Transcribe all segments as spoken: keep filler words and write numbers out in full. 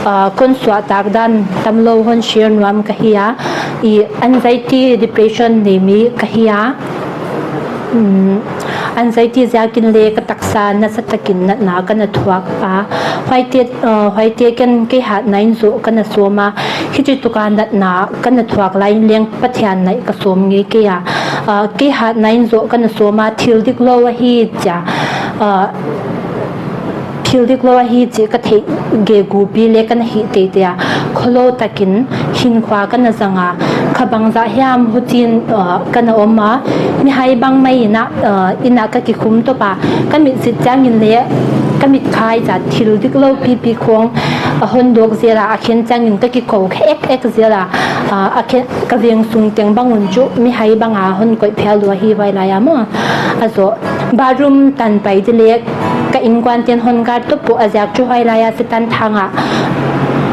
Ah, kon suahtak dan tamlou hon share nuam ka hi a. I anxiety, depression nei mi ka hi a. Hmm, anxiety ziakin le ka taksa nasatakin natna ka na thuak a. Huaite, ah, huaite ken kei hatna in zoh ka na sawm a. Hichituka natna ka na thuak lai in leng Pathian naih ka sawm ngei kei a. Ah, kei hatna in zoh ka na sawm a, thil diklou ahi chia. Ah, thil diklou ahi chih ka theih gegu pi le ka na hih teitei a. Khollou takin hinkhua ka na zang a. Kha bangzah hiam huchiin, ah, ka na om a. Mihai bang mai in a, ah, in a ka kikhum top a. Ka mit sit chiangin le ka mit khai zat thil diklou pipi khong a hon dawk zel a, a khen chiangin ka kikou kha ek ek zel a. Ah, a khen ka veng sung teng bang un chu mihai bang a hon koih phial lua hi huai lai a maw. A zoh bathroom tan pai di le ka innkuante'n hon guard top pah a ziak chu huai lai a Setan thang a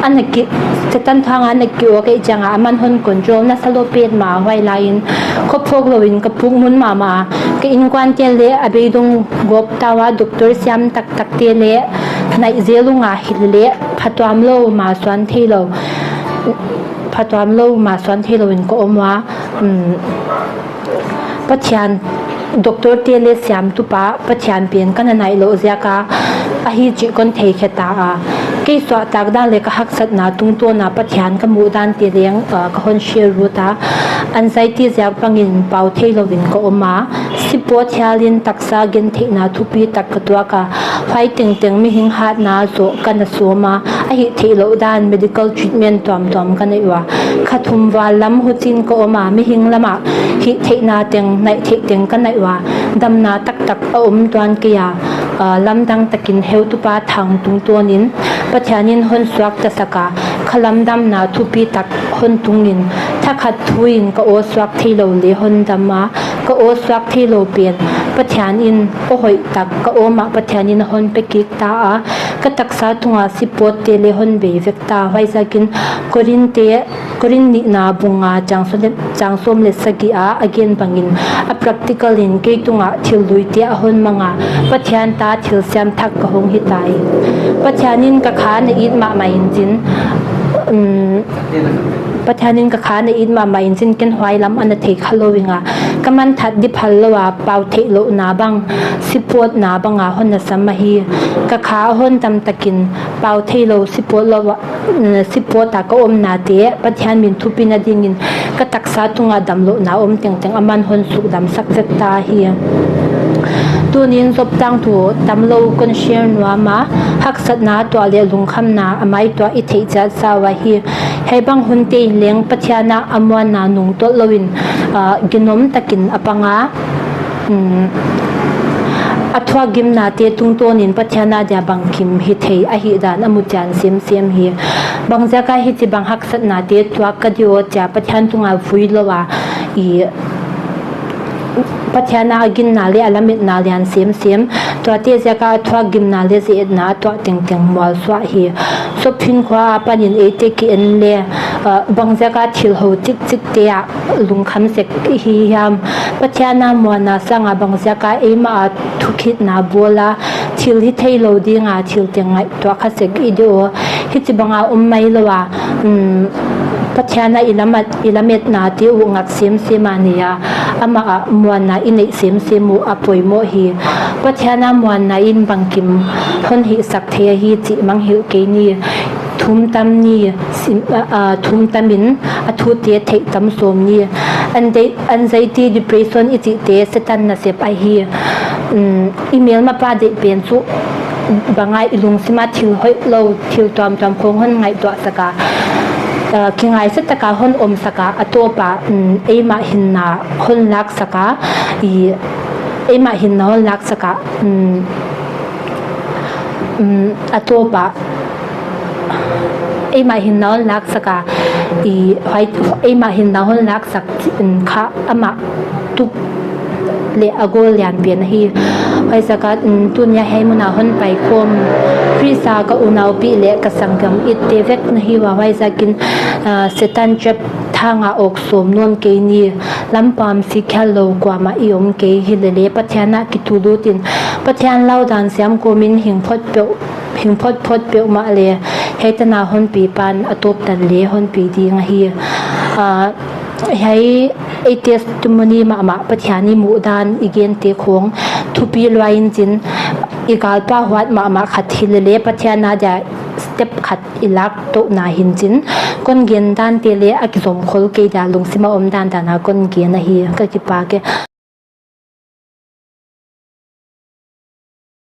ana ki, Setan thang a ana ki-awk ei chiang a aman hon control nasa lou petmah huai lai in. Kho phawk lou in ka puk mun mahmah a. Ka innkuante'n le a beidong gawp ta ua, doctor siam taktakte le naih zel ung a, hilele phatuamlou masuan theilou, phatuamlou masuan theilou in ka om ua. Um, Pathian, doctor te le siamtu pa Pathian pen ka na naih louh ziak a ahi chih kon thei khe ta a. Kei suahtak dan le ka haksatna tungtawn a Pathian ka muh dante leng, ah, ka hon share ut a. Anxiety ziak bangin pau theilou in ka om a. Sipawt hial in taksa gentheihna thupitak ka tuak a. Huai tengteng mihing hatna zoh ka na sawm a. A hih theihlouh dan medical treatment tuamtuam ka neih ua. Kha thum val lam huchiin ka om a, mihing lam a hih theihna teng, naih theih teng ka neih ua. Damna taktak a om tuan kei a. Ah, lamdang takin heutupa thang tungtawn in Pathian in hon suakta sak a. Kha lam damna thupitak hon tung in, thakhat thu in ka aw suak theilou le hon dam a. Ka aw suak theilou pen Pathian in aw hoihtak ka aw mah Pathian in hon pe kik ta a. Ka taksa tunga sipawtte le hon bei vek ta. Huaiziakin Korin te, Korin nihna bung nga chang sawm le, chang sawm le sagih a a gen bangin a practical in kei tunga thil luite a hon mang a. Pathian ta thil siam thak ka hong hi tai. Pathian in ka kha na it mahmah in chin, um, Pathian in ka kha na it mahmah in chin ken huai lam ana thei kha lou ing a. Ka man that di phal lou a, pau theihlouhna bang, sipawtna bang a hon na sam ahi. Ka kha a hon dam takin pau theilou, sipawt lou a, mm, sipawt a ka omnate Pathian min thupina dingin ka taksa tunga damlouhna om tengteng aman hon sukdam sak vek ta hi. Tuni'n Job tangthu tamlou kon share nuam a, haksatna tuah le lungkhamna a mai tuah i theih chiat sa ua hi. Hiai bang hunte in leng Pathian a a muanna nungtolh lou in, ah, ginom takin a pang a, um, a thuakgimnate tungtawn in Pathian a dia bangkim hithei ahihdan a mu chian semsem hi. Bangziak a hichibang haksatnate tuak ka di aw chia Pathian tunga vui lou a, i Pathian a a ginna le a lametna lian semsem, tuate ziak a a thuakgimna le zeetna a tuah tengteng mualsuah hi. Job hinkhua apan in eite ki en le, ah, bangziak a thil hou chikchikte a lungkham sek i hi hiam? Pathian a muanna sang a bangziak a eimah a thukhitna bawl a, thil hi theilou ding a thil teng ngaihtuah kha sek i di aw? Hichibang a om mai lou a, um, Pathian a i lamet, i lametnate uh ngak semsem a nei a, amah a muanna i neih semsem uh a poimoh hi. Pathian a muanna in bangkim hon hihsak thei ahi chih mangngilh kei ni. Thum tam ni, sim, ah, ah, thum tam in a thute theih tam sawm ni. Anxi-, anxiety, depression i chihte Setan nasep ahi. Um, i melmapa deih pen chu bang a i lungsim a thil hoihlou, thil tuamtuam khong hon ngaihtuah sak a, ah, kingaihsak tak a hon om sak a, a tawp a, um, eimah hinna hon lak sak a, i, eimah hinna hon lak sak a, um, um, a tawp a, eimah hinna hon lak sak a, i, huai, eimah hinna hon lak sak, um, kha amah tuk le a goal lian pen ahi. Huaiziak a, um, tuni a hiai mun a hon paikhawm Khrist a ka unaupih le ka sanggam itte vek na hi ua, huaiziakin, ah, Setan trap thang a awk sawm nawn kei ni. Lampam sikkhial lou kuamah i om kei hilele Pathian a kitulut in, Pathian laudan siam kawm in hing photphot peuh, hing photphot peuhmah le Hiai tan a hon pi pan a tawp tan leh hon pi ding ahi. Ah, hiai ei testimony mahmah, Pathian i muhdan i gente khong thupi lua in chin, i galpa huat mahmah khat hi lele Pathian a dia step khat i lak touhna hi'n chin, kon gen dante leh a kizom khol kei dia, lungsim a om dandan a kon gen ahi. Ka kipak e.